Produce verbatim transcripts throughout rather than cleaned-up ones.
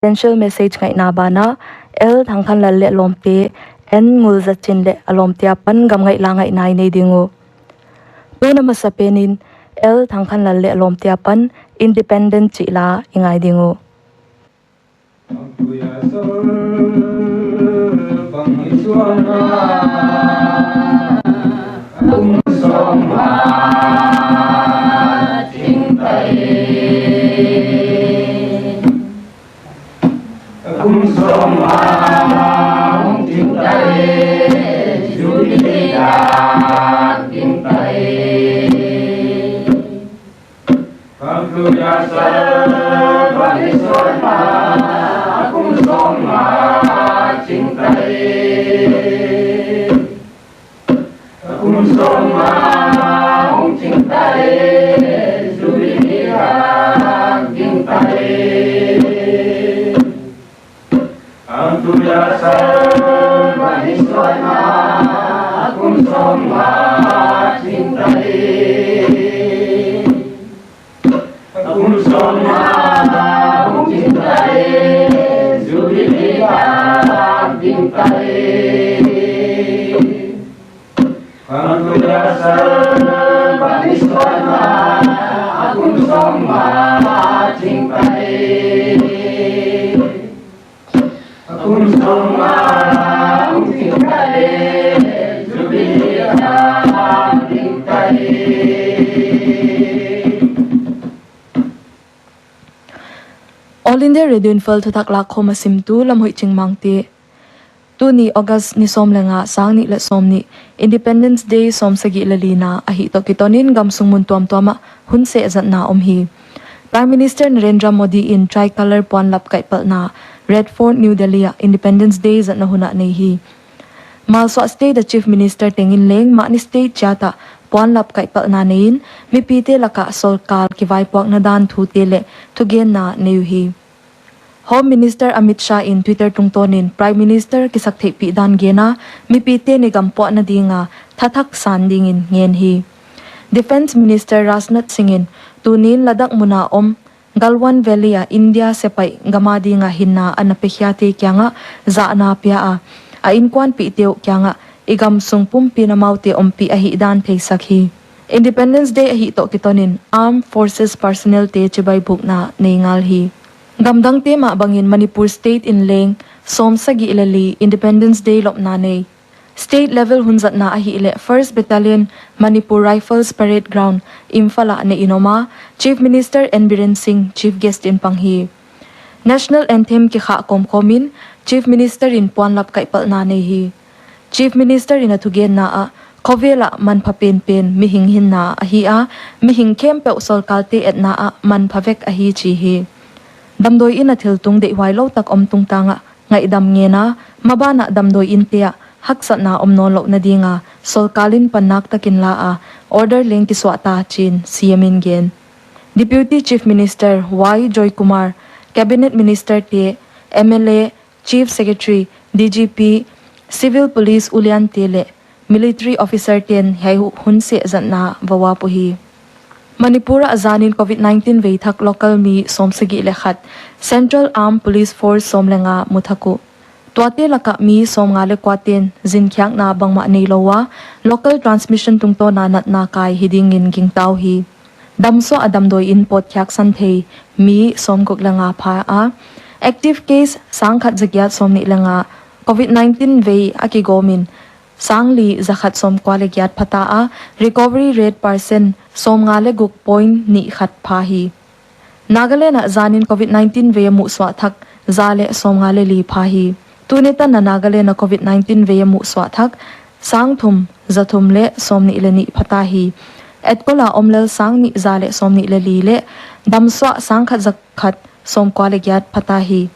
presidential message ngaihna banah L Thangkhanlal leh lawmte, N Ngulzachin leh a lawmte apan gam ngaih la ngaihna i nei ding uh. Tun a masapen in L Thangkhanlal leh lawmte apan independent chih la i ngai ding uh. All India Radio Imphal thuthak lakkhawm a simtu Lamhoih Chingmangte. Tuni August ni sawm leh nga, sang nih leh sawmnih, Independence Day sawmsagih leh lina ahih toh kitonin gamsung mun tuamtuam ah hun seh zatna om hi. Prime Minister Narendra Modi in Tricolor puanlap kaihpalhna Red Fort, New Delhi ah Independence Day zatna hun ah nei hi. Malsuah State a Chief Minister tengin leng mahni state chiat ah puanlap kaihpalhna nei in mipite lakah sorkar kivaipuakna dan thute leh thugenna nei uhi. Home Minister Amit Shah in Twitter tungtawnin Prime Minister kisaktheihpih dan gen a, mipite'n i gam puahna ding a thathak san dingin ngen hi. Defence Minister Rajnath Singh in tunin Ladakh mun a om Galwan Valley a India sepaih gam a ding a hinna ana pekhia te kiangah zahna pia a, a inkuanpihte uh kiangah i gamsung pumpi'n amaute ompih ahihdan theisak hi. Independence Day ahih toh kitonin Armed Forces personnel te chibai bukna nei ngal hi. Gamdangte mah bangin Manipur State in leng sawmsagih leh li Independence Day lopna nei. State level hun zatna ahihleh First Battalion Manipur Rifles Parade Ground, Imphal ah neih in om a, Chief Minister N Biren Singh Chief Guest in pang hi. National Anthem kikhah kawmkawmin Chief Minister in puanlap kaihpalhna nei hi. Chief Minister in a thugenna ah, khovel ah manpha penpen mihing hinna ahi a, mihing khempeuh sorkarte etna ah manpha vek ahi chi hi. Damdawi in a thiltung deihhuai lou tak om tungtang ah ngaihdam ngen a, maban ah damdawi inte ah haksatna om nawnlouhna ding a sorkar in pannak takin la a, order leng kisuah ta chi'n C M in gen. Deputy Chief Minister Y Joykumar, Cabinet Minister te, M L A, Chief Secretary, D G P, Civil Police uliante leh military officer te'n hiai hun seh zatna va uap uhi. Manipur ah zanin Covid nineteen vei thak local mi sawmsagih leh khat, Central Armed Police Force sawm leh nga mu thak uh. Tuate lakah mi sawmnga leh kua te'n zinkhiakna bangmah neilou a, local transmission tungtawna natna kai hi dingin gingta uhi. Damsuah a damdawi in pawtkhiaksan thei mi sawmguk leh nga pha a, active case sangkhat zagiat sawmnih leh nga, Covid nineteen vei a kigawmin sangli zakhat sawmkua leh giat pha ta a, recovery rate percent sawmnga leh guk point nih khat pha hi. Nagaland ah zanin Covid nineteen vei a muhsuah thak za leh sawmnga leh li pha hi. Tuni tan a Nagaland a Covid nineteen vei a muhsuah thak sangthum zathum leh sawmnih leh nih pha ta hi. Etkol a om lel sangnih za leh sawmnih leh li leh damsuah sangkhat zakhat sawmkua leh giat pha ta hi.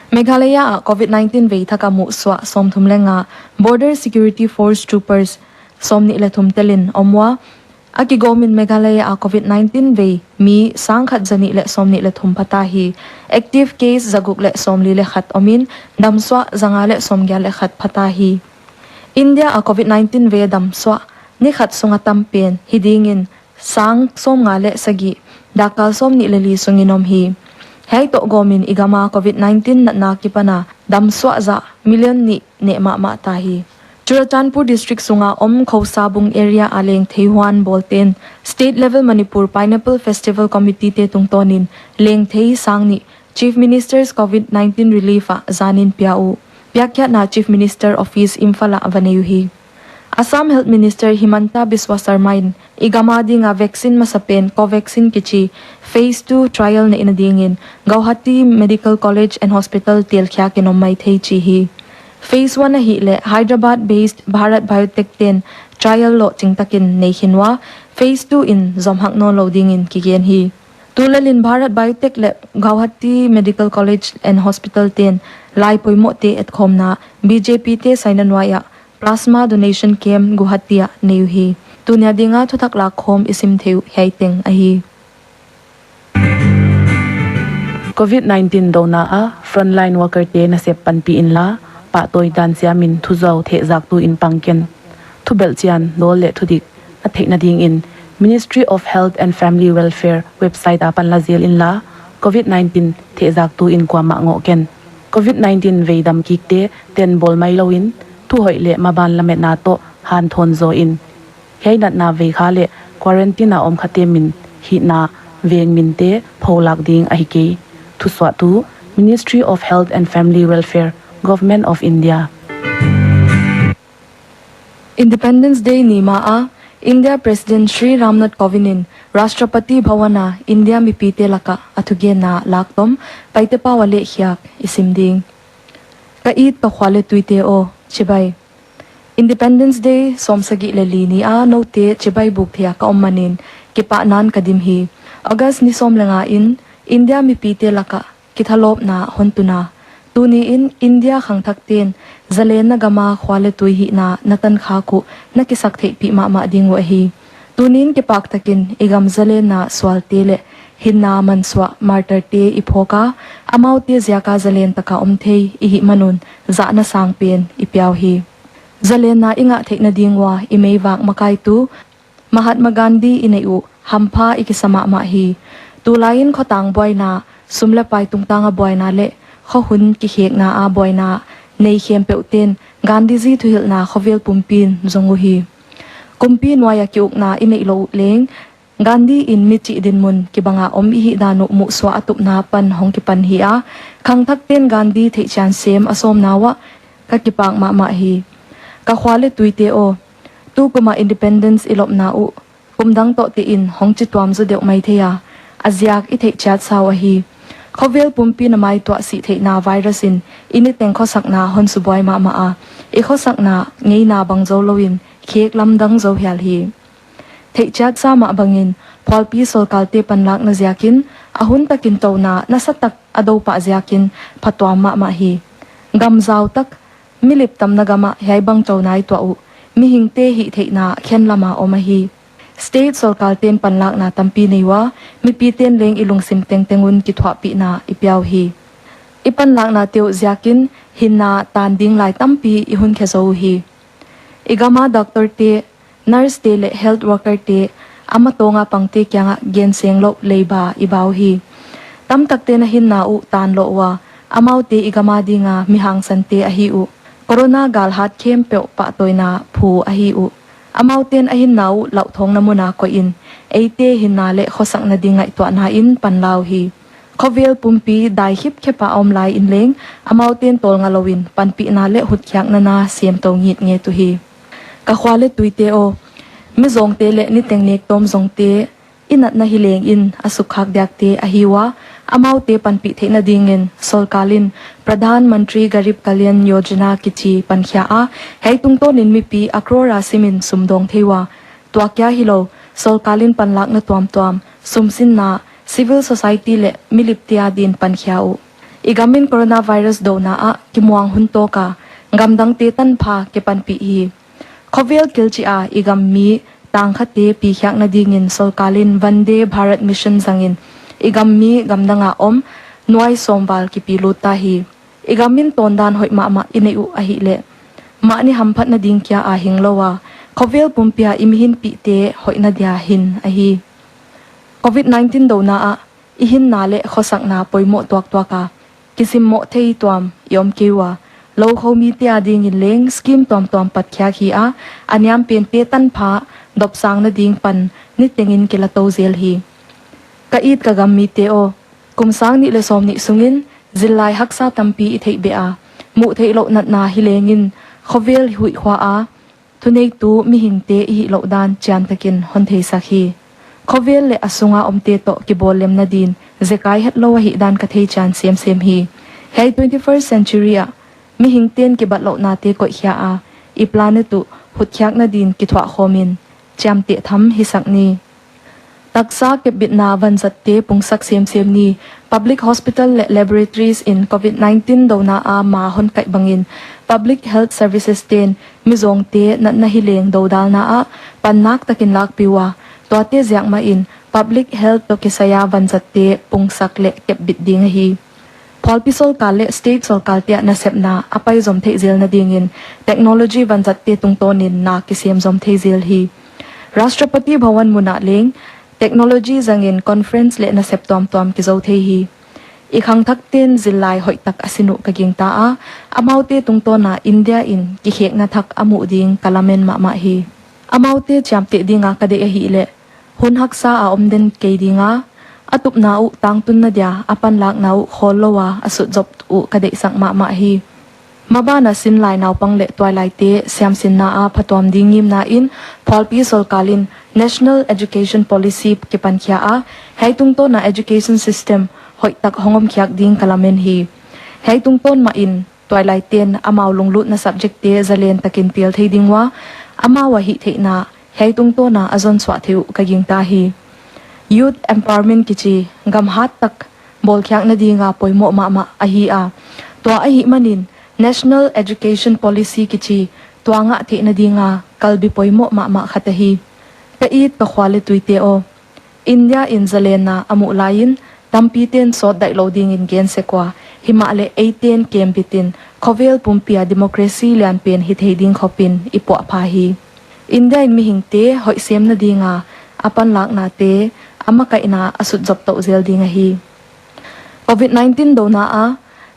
Meghalaya ah Covid nineteen vei thak a muhsuah sawmthum leh nga, Border Security Force Troopers sawmnih leh thum telin om ua, a kigawmin Meghalaya a Covid nineteen vei mi sangkhat zanih leh sawmnih leh thum pha ta hi. Active case zaguk leh sawmli leh khat omin, damsuah zanga leh sawmgiat leh khat pha ta hi. India a Covid nineteen vei a damsuah ni khat sunga tampen hi dingin sang sawmnga leh sagih, dakkal sawmnih leh li sungin om hi. Hiai toh gawmin i gama Covid nineteen natna kipana damsuah zah million nih neh mahmah ta hi. Churachandpur District sunga om Khousabung area a lengthei huan bawlten State Level Manipur Pineapple Festival Committee te tungtawnin lengthei sang nih Chief Minister's Covid nineteen Relief ah zanin pia uh. Piakkhiatna Chief Minister Office Imphal ah va nei uhi. Assam Health Minister Himanta Biswa Sarma in i gama dinga vaccine masapen Covaxin kichi phase two trial neihna dingin Gauhati Medical College and Hospital telkhiakin om maithei chi hi. Phase one ahihleh Hyderabad based Bharat Biotech ten trial lohching takin nei khin ua, phase two in zomhak nawnlou dingin kigen hi. Tulelin Bharat Biotech leh Gauhati Medical College and Hospital ten lai poimohte etkhawmna B J P te saina nuai ah plasma donation camp Guwahati ah nei uhi. Tunia dinga thuthak lakkhawm i sim theih uh hiai teng ahi. Covid nineteen douna a frontline worker te nasep panpih inla, pahtawi dan siamin thuzuau thehzaktu in pang ken. Thubelhchian, dawl leh thudik na theihna dingin Ministry of Health and Family Welfare website a panla zel inla, Covid nineteen thehzaktu in kuamah ngoh ken. Covid nineteen veidam kikte ten bawl mailouin, thuhoih leh maban lametna toh hanthawn zaw in. Hiai natna veikha leh quarantine a om khate min hihna veng minte pholak ding ahi kei. Thusuahtu, Ministry of Health and Family Welfare, Government of India. Independence Day ni ma a India President Shri Ram Nath Kovind in Rashtrapati Bhavan a India mipite laka a thugenna laktom Paite pau a lehkhiak i sim ding. Ka it ka khua leh tuite aw, chibai. Independence Day sawmsagih leh li ni a noute chibai buk thei a ka om manin kipahna'n ka dim hi. August ni sawm leh nga in India mipite laka kithalawpna hon tun a. Tuni in India khangthakte'n zalenna gama khua leh tui hihna na tankhak uh na kisaktheihpih mahmah ding uh ahi. Tuni'n kipak takin i gam zalenna sualte leh hinna mansuah martyr te i phawk a, amaute ziaka zalen taka om thei i hih man un zahna sangpen i pia uhi. Zalenna i ngah theihna ding ua i meivak makaitu Mahatma Gandhi i neih uh hampha i kisa mahmah hi. Tulai in khotang buaina, sum leh pai tungtang a buaina leh khohun kikhekna a buaina nei khempeuhte'n Gandhiji thuhilhna khovel pumpi'n zong uhi. Kumpi nuai a kiukna i neih louh uh leng, Gandhi in michih dinmun kibanga om i hihdan uh muhsuah a tupna pan hong kipan hi a, khangthakte'n Gandhi theihchian sem a sawmna uah ka kipak mahmah hi. Ka khua leh tuite aw, tukum a independence i lopna uh kum dang toh tein hong chituam zaw deuh maithei a, a ziak i theih chiat sa uh ahi. Khovel pumpi na maituah sih theihna virus in i niteng khosakna hon subuai mahmah a, i khosakna ngeina bang zou louin khek lamdang zou hial hi. Theih chiat sa mah bangin phualpi sawlkalte panlakna ziakin a hun takin touna nasatak a dou pah ziakin phatuam mahmah hi. Gam zau tak, milip tamna gam ah hiai bang touna i tuah uh mihingte hihtheihna khen lam a om ahi. State sawlkalte'n panlakna tampi nei ua, mipite'n leng i lungsim tengteng un kithuahpihna i pia uhi. I panlaknate uh ziakin hinna tan ding lai tampi i hun khe zou uhi. I gam a doctor te, nurse te leh health worker te, a matawng a pangte kiangah gen seng louh leiba i ba uhi. Tamtakte'n a hinna uh tan lou ua, amaute i gam a dinga mi hangsante ahi uh. Corona galhat khempeuh pahtawina phu ahi uh. Amaute'n a hinna uh lauhthawngna mun a koih in, eite hinna leh khosakna ding ngaihtuahna in panla uhi. Khovel pumpi dai khipkhep a om lai in leng, amaute'n tawlnga louin panpihna leh hutkhiakna na sem tou ngitnget uhi. Ka khua leh tuite aw, mizawngte leh niteng nek tawm zongte, i natna hi leng in a sukkhak diakte ahi ua, amaute panpih theihna dingin sawlkal in Pradhan Mantri Garib Kalyan Yojana kichi pankhia a, hiai tungtawnin mipi a crore a simin sum dawng thei ua. Tua kia hilou, sawlkal in panlakna tuamtuam, sumsinna, civil society leh milipte adin pankhia uh. I gam in coronavirus douna ah kimuang hun tawk a, gamdangte tanpha kipanpih hi. Khovel kil chih a i gam mi tangkhate pikhiakna dingin sawlkal in Vande Bharat Mission zangin i gam mi gamdang a om nuai sawm val kipilut ta hi. I gam in tawndan hoih mahmah i neih uh ahihleh, mahni hamphatna ding kia a hing lou a, khovel pumpi a i mihinpihte hoihna dia hin ahi. Covid nineteen douna ah i hinna leh khosakna poimoh tuaktuak a, kisimmoh thei tuam i om kei ua. Lou khoumite adingin leng scheme tuamtuam patkhiak hi a, a niam pente tanpha dopsang nading pan nitengin kila tou zel hi. Ka it ka gam mite aw, kum sang nih leh sawmnih sungin zillai haksa tampi i theih beh a, muh theih louh natna hi lengin khovel huihkhua a thuneitu mihingte i hih louh dan chiantakin hon theisak hi. Khovel leh a sunga omte toh kibawl lemna din zekai hetlou ahih dan ka thei chian semsem hi. Hiai twenty-first century ah mihingte'n kibatlouhnate koihkhia a, i planet uh hutkhiakna din kithuah khawmin chiamteh tham hisak ni. Taksa kepbitna vanzatte pungsak semsem ni. Public hospital leh laboratories in covid nineteen douna a ma hon kaih bangin public health services te'n mizawngte natna hi leng dodalna ah pan naktakin lakpih ua, tuate ziak mahin public health toh kisai a vanzatte pungsak leh kepbit ding ahi. Phualpi sorkar leh state sorkarte a nasepna a paizom theih zelna dingin technology vanzatte tungtawnin na kisem zom thei zel hi. Rashtrapati Bhawan mun ah leng technology zangin conference leh nasep tuamtuam kizou thei hi. I khangthakte'n zillai hoihtak a sin uh ka gingta a, amaute tungtawna India in kikhekna thak a muh ding ka lamen mahmah hi. Amaute chiamteh dinga ka deih ahihleh, hun haksa a om den kei dinga, a tupna uh tangtunna dia a panlakna uh khawl lou a a sutzop uh ka deihsak mahmah hi. Mabana sinlai naupang leh tuailaite siamsinna a phatuam ding ngimna in phualpi sorkar in National Education Policy kipankhia a, hiai tungtawna education system hoihtak hong omkhiak ding ka lamen hi. Hiai tungtawn mahin tuailaite'n amau lunglutna subjectte zalen takin tel thei ding ua, amau a hihtheihna hiai tungtawna a zonsuah theih uh ka gingta hi. Youth empowerment kichi gam hat tak bawlkhiakna dinga poimoh mahmah ahi a, tua ahih manin National Education Policy kichi tua ngah theihna dinga kalbi poimoh mahmah khat ahi. Ka it ka khua leh tuite aw, India in zalenna a muh laiin tampite'n sawt daihlou dingin gen sek ua, himahleh eite'n kembitin khovel pumpi a democracy lianpen hithei ding khopin i puahpha hi. India in mihingte hoih semna dinga a panlaknate a makaihna a sutzop tou zel ding ahi. Covid nineteen douna a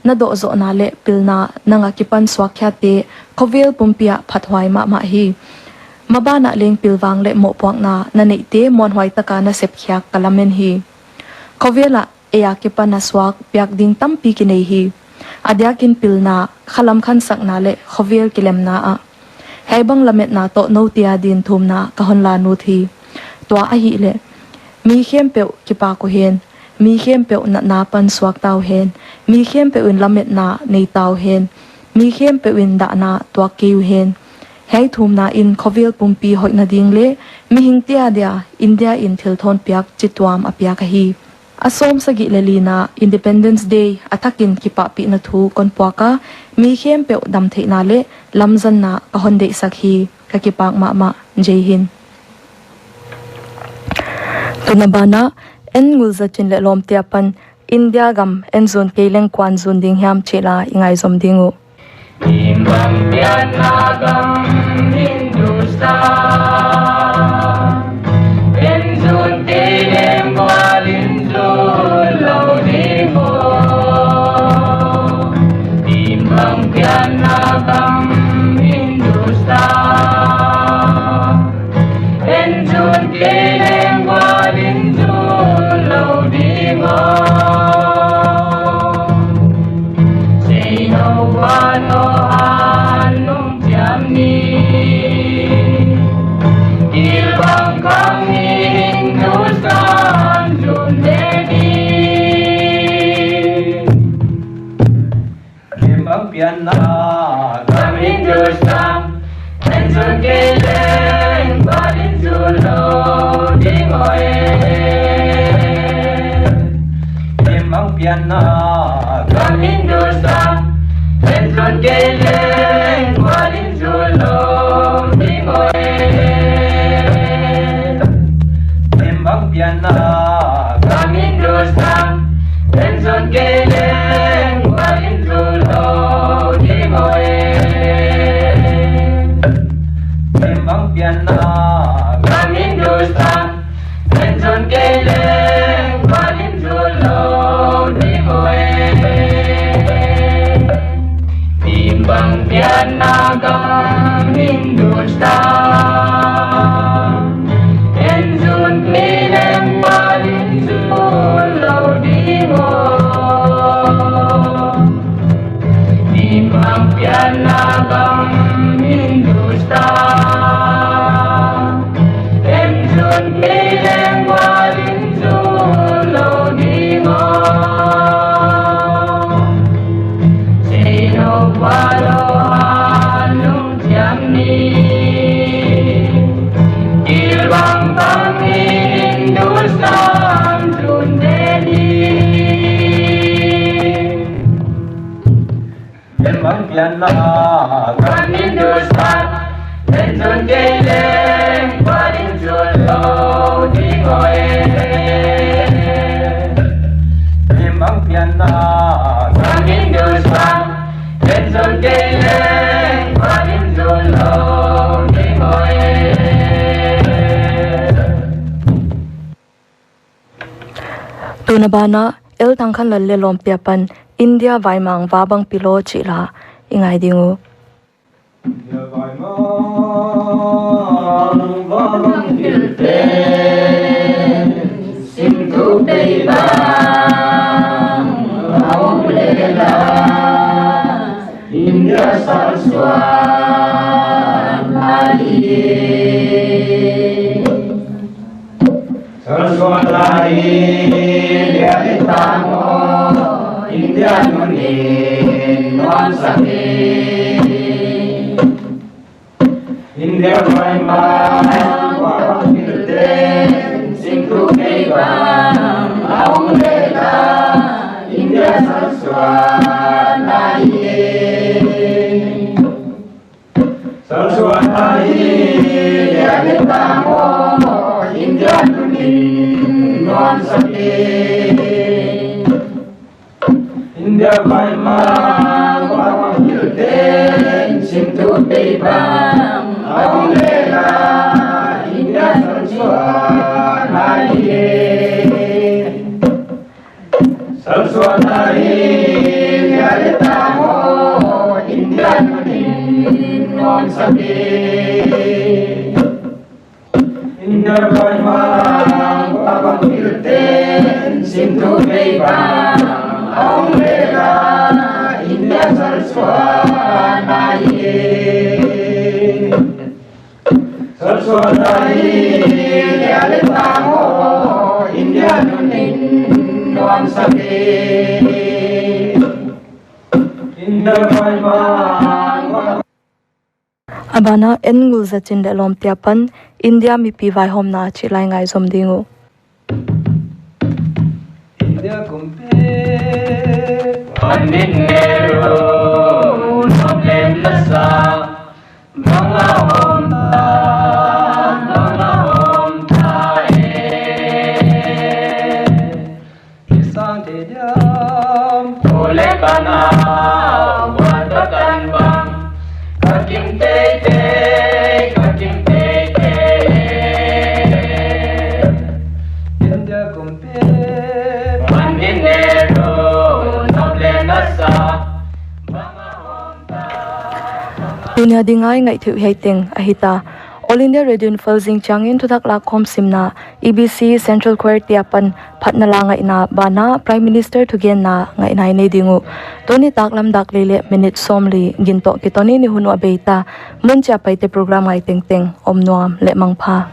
na dohzohna leh pilna nang a kipan suakkhiate khovel pumpi ah phathuai mahmah hi. Mabana leng pilvang leh mohpuakna na neihte muanhuai taka na sepkhiak ka lamen hi. Khovel ah ei a kipan a suak piak ding tampi kinei hi. A diakin pilna khalam khansakna leh khovel kilemna ah hiaibang lametna toh noute adin thumna ka hon la nut hi. Tua ahihleh, mi khempeuh kipak uhen, mi khempeuh natna pan suakta uhen, mi khempeuh in lametna neita uhen, mi khempeuh in dahna tuak kei uhen. Hiai thumna in khovel pumpi hoihna ding leh mihingte adia India in thilthawn piak chituam a piak ahi. A sawmsagih leh lina Independence Day a thakin kipahpihna thu kon puak a, mi khempeuh damtheihna leh lamzanna ka hon deihsak hi. Ka kipak mahmah. Jai Hind. Tun a banah, en ngulzat chin leh lawmte apan India gam en zun kei leng kuan zun ding hiam chih la i ngaizom ding uh. Timbang pianna gam Hindustan, en zun kei leng kuan zun lou ding uh. Timbang pianna gam Hindustan, en zun kei leng kuan zun lou ding uh. Sei nou kuan uh an nung chiam ni. Timbang khang ni Hindustan zun de ni. Timbang pianna gam Hindustan, en zun kei leng kuan zun lou ding uh. Timbang pianna gam Hindustan, en zun kei leng kuan zun lou ding uh. Timbang pianna gam Hindustan, en zun kei leng kuan zun lou ding uh. Timbang pianna gam Hindustan, en zun kei leng kuan zun Gam Hindustan, en zun kei leng kua'n zun lou ding aw. Lim bang pianna gam Hindustan, en zun kei leng kua'n zun lou ding aw. Sei nou kualou a lungchiam ni. Kil bang bang in Hindustan tun de ni. Lim bang pianna gam Hindustan, en zun kei leng kua'n zun lou ding aw. Lim bang pianna gam Hindustan, en zun kei leng kua'n zun lou ding aw. Tun a ban ah L Thangkhanlal leh lawmte apan India vaimang va bang pilou chih la i ngai ding uh. India vaimang va bang pilte, simtup bei bang a om leh la, India salsuan lai. Salsuan lai, lian i tang aw, India nun in nuamsa kei. India vaimang va bang pilte, simtup bei bang a om leh la, India salsuan lai. Salsuan lai, lian i tang aw, India nun in nuamsa kei. India vaimang va bang pilte, simtup bei bang a om leh la, India salsuan lai. Salsuan lai, lian i tang aw, India nun in nuamsa kei. India vaimang va bang pilte, simtup bei bang a om leh la, India salsuan lai. Salsuan lai, lian i tang aw, India nun in nuamsa kei. India vaimang. A ban ah N Ngulzachin leh lawmte apan India mipi vaihawmna chih la i ngai zom ding uh. India kumpi Pandit Nehru noplen nasa, bang a om ta, bang a om ta e. Kisang te diam, ole kana, wata tan bang, ka kim te te, ka kim te te. India kumpi Pandit Nehru noplen nasa. Tuni a ding a i ngaihtuah hiai teng ahi ta. All India Radio Imphal zingchiang in thuthak lakkhawm simna, E B C Central Choir te apan phatna la ngaihna banah Prime Minister thugenna ngaihna i nei ding uh. Tuni nitaklam dak li leh minute sawmli gin toh kiton in i hun uh a bei ta. Mun chiah a Paite program ngai tengteng om nuam leh mangpha.